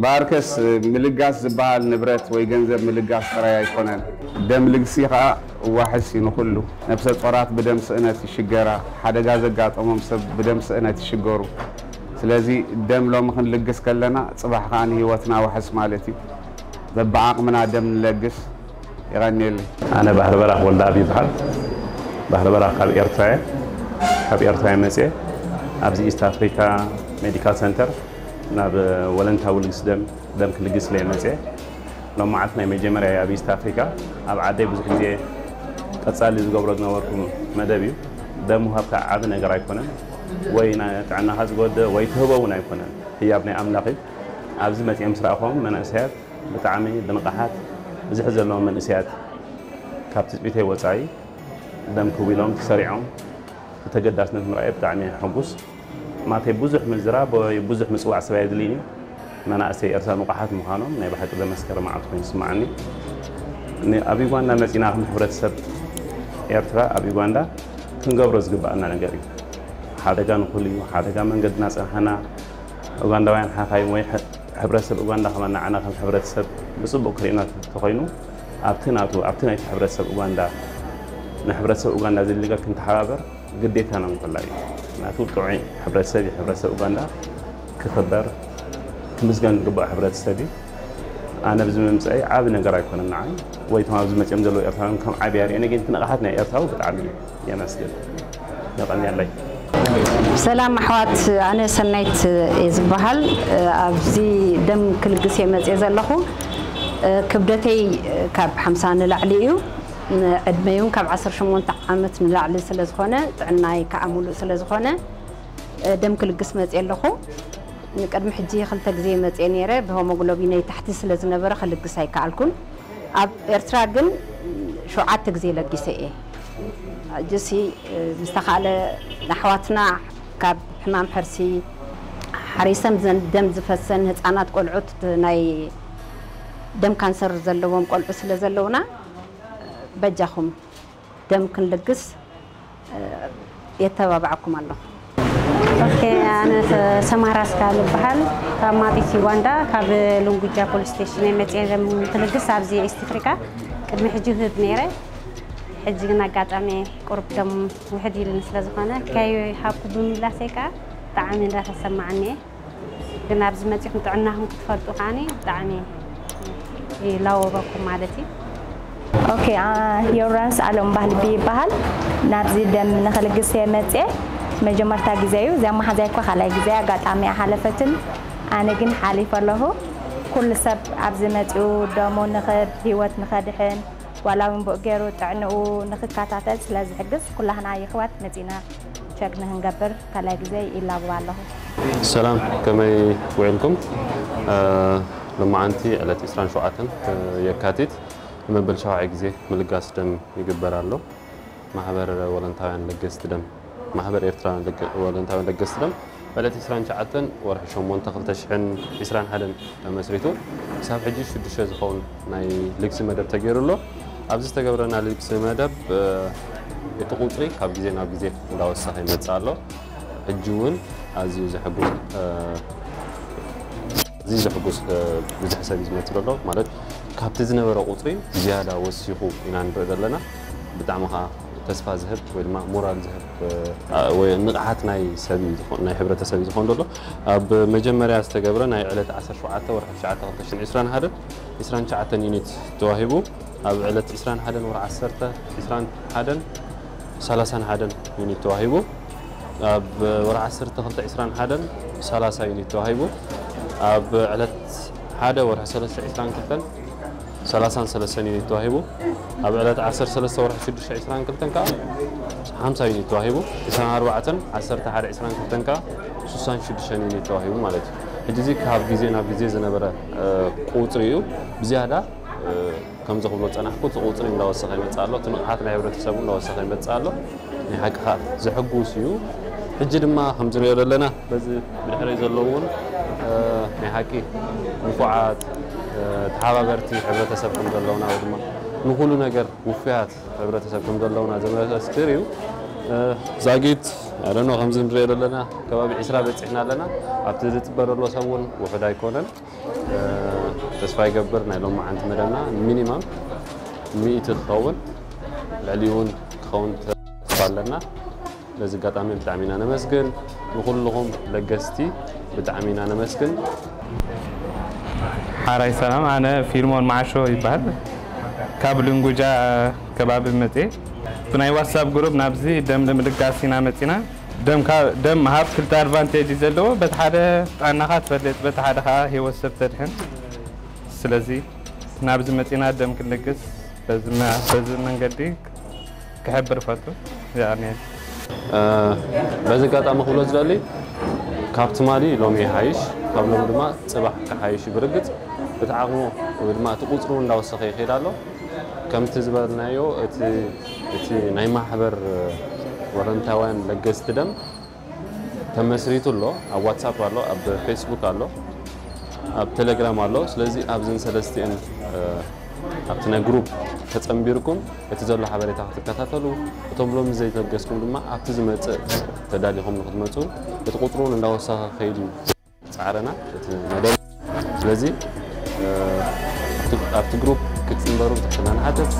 ባርከስ ምልጋስ ዝበሃል ንብረት ወይ ገንዘብ ምልጋስ ጥራይ ኣይኮነን። ደም ልግሲ ከኣ ዋሕስ እዩ ንኹሉ። ነብሰ ጾራት ብደም ስእነት ይሽገራ፣ ሓደጋ ዘጋጠሞም ሰብ ብደም ስእነት ይሽገሩ። ስለዚ ደም ሎሚ ክንልግስ ከለና ጽባሕ ከኣ ንህይወትና ዋሕስ ማለት እዩ። በብዓቕምና ደም ንለግስ። የቐንየለይ። ኣነ ባህር በራኽ ወልደኣብ ይበሃል። ባህር በራኽ ካብ ኤርትራ እየ። ካብ ኤርትራ እየ መፅየ። ኣብዚ ኢስት ኣፍሪካ ሜዲካል ሰንተር ናብ ወለንታዊ ልግሲ ደም፣ ደም ክልግስ ስለ እየ መፅየ። ሎም መዓልቲ ናይ መጀመርያ እየ ኣብ ኢስት ኣፍሪካ። ኣብ ዓደይ ብዙሕ ግዜ ቀፃሊ ዝገብሮ ዝነበርኩ መደብ እዩ። ደም ምሃብ ከዓ ዓቢ ነገር ኣይኮነን። ወይ ንጥዕናኻ ዝጎድእ ወይ ትህቦ እውን ኣይኮነን። ህያብ ናይ ኣምላኽ እዩ። ኣብዚ መፅኦም ስረኣኹም መናእሰያት ብጣዕሚ ብንቕሓት ብዙሕ ዘለዎም መንእሰያት ካብ ትፅቢተይ ወፃኢ ደም ክው ኢሎም ተሰሪዖም ተገዳስነት ምርኣየ ብጣዕሚ እየ ሕጉስ። ማተይ ብዙሕ ምዝራብ ወይ ብዙሕ ምፅዋዕ ሰብ ኣየድልይን እዩ። መናእሰይ ኤርትራ ንቑሓት ምዃኖም ናይ ብሓቂ ዘመስከረ መዓልቲ ኮይኑ ይስምዓኒ። ን-፣ ኣብ ዩጋንዳ መፂና ከም ሕብረተሰብ ኤርትራ ኣብ ዩጋንዳ ክንገብሮ ዝግባኣና ነገር እዩ። ሓደጋ ንኹሉ እዩ። ሓደጋ መንገድና ፀንሓና ኡጋንዳውያን ሓኻይም ወይ ሕ-፣ ሕብረተሰብ ኡጋንዳ ከማን ንዓና ከም ሕብረተሰብ ብፅቡቅ ክርእዩና ተኾይኑ ኣብቲ ናቱ፣ ኣብቲ ናይቲ ሕብረተሰብ ኡጋንዳ፣ ንሕብረተሰብ ኡጋንዳ ዘድሊ ነገር ክንተሓባበር ግዴታና ምሕላው እዩ። ምክንያቱ ጥዑይ ሕብረተሰብ እዩ። ሕብረተሰብ ኡጋንዳ ክኽበር፣ ክምስገን ዝግባኦ ሕብረተሰብ እዩ። ኣነ ኣብዚ ምምፀኣይ ዓቢ ነገር ኣይኮነን ንዓይ ወይ እቶም ኣብዚ መፅኦም ዘለዉ ኤርትራውያን ከም ዓቢ ኣርእየኒ፣ ግን እቲ ንቕሓት ናይ ኤርትራዊ ብጣዕሚ የመስግን። የቐንየለይ። ሰላም ኣሕዋት፣ ኣነ ሰናይት እየ ዝበሃል። ኣብዚ ደም ክልግስ እየ መፅየ ዘለኹ። ክብደተይ ካብ ሓምሳ ንላዕሊ እዩ። ዕድመይ እውን ካብ ዓሰርተ ሸሞንተ ዓመት ንላዕሊ ስለ ዝኾነ፣ ጥዕናይ ከዓ ሙሉእ ስለ ዝኾነ፣ ደም ክልግስ መፅየ ኣለኹ። ንቅድሚ ሕጂ ክልተ ግዜ መፅየ ነይረ። ብሆሞግሎቢነይ ታሕቲ ስለ ዝነበረ ክልግስ ኣይከኣልኩን። ኣብ ኤርትራ ግን ሸውዓተ ግዜ ለጊሰ እየ። ሕጂሲ ብዝተኻእለ ንኣሕዋትና ካብ ሕማም ሕርሲ ሓሪሰን ዘን-፣ ደም ዝፈሰን ህፃናት ቆልዑት ናይ ደም ካንሰር ዘለዎም ቆልዑ ስለ ዘለውና በጃኹም ደም ክንልግስ የተባባዕኩም ኣለኹ። ኦኬ፣ ኣነ ሰማራ ስካል እበሃል። ካብ ማጢት ዩጋንዳ፣ ካብ ሉንጉጃ ፖሊስ ስቴሽን እየ መፅየ ደም ክልግስ ኣብዚ ኢስት ኣፍሪካ ቅድሚ ሕጂ ክህብ ነይረ። ሕጂ ግን ኣጋጣሚ ቁሩብ ደም ውሕድ ኢሉኒ ስለ ዝኾነ ከይሃብኩ ብምምላሰይ ከዓ ብጣዕሚ እንዳተሰማዓኒ እየ። ግን ኣብዚ መፂኹም ጥዕናኹም ክትፈልጡ ከዓኒ ብጣዕሚ ይላወበኩም ማለት እዩ። ኦኬ፣ አ፣ ዮርዳኖስ ኣሎም ባህልቢ ይበሃል። ናብዚ ደም ንኽልግስ እየ መፅየ። መጀመርታ ግዜ እዩ። እዚኣ መሓዛይ እኳ ካልኣይ ግዜ ኣጋጣሚ ኣይሓለፈትን። ኣነ ግን ሓሊፈ ኣለኹ። ኩሉ ሰብ ኣብዚ መፂኡ ደሙ ንኽህብ፣ ህይወት ንኸድሕን፣ ዋላ እውን ብኡ ገይሩ ጥዕንኡ ንኽከታተል ስለ ዝሕግዝ፣ ኩላህና የሕዋት መፂና ቸክ ንክንገብር ካልኣይ ግዜ ይላቦ ኣለኹ። ሰላም፣ ከመይ ውዒልኩም? እ፣ ሎማዓንቲ ዕለት ዕስራን ሸውዓተን የካቲት ንመበል ሻውዓይ ግዜ ምልጋስ ደም ይግበር ኣሎ። ማሕበር ወለንታውያን ለገስቲ ደም፣ ማሕበር ኤርትራውያን ለገ-፣ ወለንታውያን ለገስቲ ደም ዕለት ዕስራን ትሽዓተን ወርሒ ሸሞንተ ክልተ ሽሕን ዕስራን ሓደን ተመስሪቱ ክሳብ ሕጂ ሽዱሽተ ዝኸውን ናይ ልግሲ መደብ ተገይሩ ኣሎ። ኣብዚ ዝተገብረ ናይ ልግሲ መደብ፣ እ፣ እቲ ቁጽሪ ካብ ግዜ ናብ ግዜ እንዳወሰኸ ይመጽእ ኣሎ። ሕጂ እውን ኣዝዩ ዘሐጉስ፣ እ፣ ኣዝዩ ዘሐጉስ፣ እ፣ ብዙሕ ሰብ እዩ ዝመጽእ ዘሎ። ማለት ካብቲ ዝነበረ ቁጽሪ ዝያዳ ወሲኹ ኢና ንርኢ ዘለና። ብጣዕሚ ኸዓ ተስፋ ዝህብ ወይ ድማ ሞራል ዝህብ፣ እ፣ ወይ ንቕሓት ናይ ሰብ እዩ ዝኾ-፣ ናይ ሕብረተሰብ እዩ ዝኾን ዘሎ። ኣብ መጀመርያ ዝተገብረ ናይ ዕለት ዓሰርተ ሸውዓተ ወርሒ ትሽዓተ ክልተ ሽሕን ዕስራን ሓደን ዕስራን ትሽዓተን ዩኒት ተዋሂቡ። ኣብ ዕለት ዕስራን ሓደን ወርሒ ዓሰርተ ዕስራን ሓደን ሰላሳን ሓደን ዩኒት ተዋሂቡ። ኣብ ወርሒ ዓሰርተ ክልተ ዕስራን ሓደን ሰላሳ ዩኒት ተዋሂቡ። ኣብ ዕለት ሓደ ወርሒ ሰለስተ ዕስራን ክልተን ሰላሳን ሰለስተን ዩኒት ተዋሂቡ። ኣብ ዕለት ዓሰርተ ሰለስተ ወርሒ ሽዱሽተ ዕስራን ክልተን ከዓ ሓምሳ ዩኒት ተዋሂቡ። ዕስራን ኣርባዕተን ዓሰርተ ሓደ ዕስራን ክልተን ከዓ ስሳን ሽዱሽተን ዩኒት ተዋሂቡ ማለት እዩ። ሕጂ እዚ ካብ ግዜ ናብ ግዜ ዝነበረ፣ እ፣ ቁፅሪ እዩ። ብዝያዳ፣ እ፣ ከምዚ ክብሎ ዝፀናሕኩ፣ እቲ ቁፅሪ እንዳወሰኸ ይመፅእ ኣሎ፣ እቲ ንቕሓት ናይ ሕብረተሰቡ እንዳወሰኸ ይመፅእ ኣሎ። ናይ ሓቂ ከዓ ዘሕጉስ እዩ። ሕጂ ድማ ከምዚ ንሪኦ ዘለና በዚ ብድሕረይ ዘለዉ እውን፣ እ፣ ናይ ሓቂ ንፉዓት፣ እ፣ ተሓባበርቲ ሕብረተሰብ ከም ዘለውና ወይ ድማ ንኹሉ ነገር ውፉያት ሕብረተሰብ ከም ዘለውና ዘመስክር እዩ። እ፣ ዛጊት ረኖ ከምዚ ንሪኦ ዘለና ከባቢ ዒስራ በፂሕና ኣለና። ኣብቲ ዝፅበ ዘሎ ሰብ እውን ውሑድ ኣይኮነን። ተስፋ ይገብር ናይ ሎማዓንቲ መደብና ሚኒማም ሚእቲ ክኸውን፣ ልዕሊኡ እውን ክኸውን ተስፋ ኣለና። በዚ ኣጋጣሚ ብጣዕሚ ኢና ነመስግን። ንኩልኹም ለገስቲ ብጣዕሚ ኢና ነመስግን። ሓራይ ሰላም፣ ኣነ ፊልሞን ማዓሾ ይበሃል። ካብ ልንጉጃ ከባቢ መፅየ። ብናይ ዋትሳፕ ግሩፕ ናብዚ ደም ንምልጋስ ኢና መፂና። ደም ምሃብ ክልተ ኣድቫንቴጅ እዩ ዘለዎ። በቲ ሓደ ጥዕናኻ ትፈልጥ፣ በቲ ሓደ ከዓ ህይወት ሰብ ተድሕን። ስለዚ ናብዚ መፂና ደም ክንልግስ በዚ መንገዲ ክሕብር እፈቱ። ኣሜን። በዚ ኣጋጣሚ ክብሎ ዝደሊ ካብ ትማሊ ሎሚ ይሓይሽ፣ ካብ ሎሚ ድማ ፅባሕ ክሓይሽ እዩ። ብርግፅ እቲ ዓቕሙ ወይ ድማ እቲ ቁፅሩ እንዳወሰኸ ይኸይድ ኣሎ። ከምቲ ዝበልናዮ እቲ ናይ ማሕበር ወረንታውያን ለገስቲ ደም ተመስሪቱ ኣሎ። ኣብ ዋትሳፕ ኣሎ፣ ኣብ ፌስቡክ ኣሎ፣ ኣብ ቴሌግራም ኣሎ። ስለዚ ኣብዘን ሰለስቲአን ኣብቲ ናይ ግሩፕ ተፀንቢርኩም እቲ ዘሎ ሓበሬታ ክትከታተሉ፣ እቶም ሎሚ ዘይለገስኩም ድማ ኣብቲ ዝመፅእ ተዳሊኹም ንክትመፁ፣ እቲ ቁፅሩ እውን እንዳወሰኸ ክኸይድ እዩ ፃዕርና። እቲ መደብ ስለዚ ኣብቲ ግሩፕ ክትፅንበሩ ብትሕትና ንሓትት።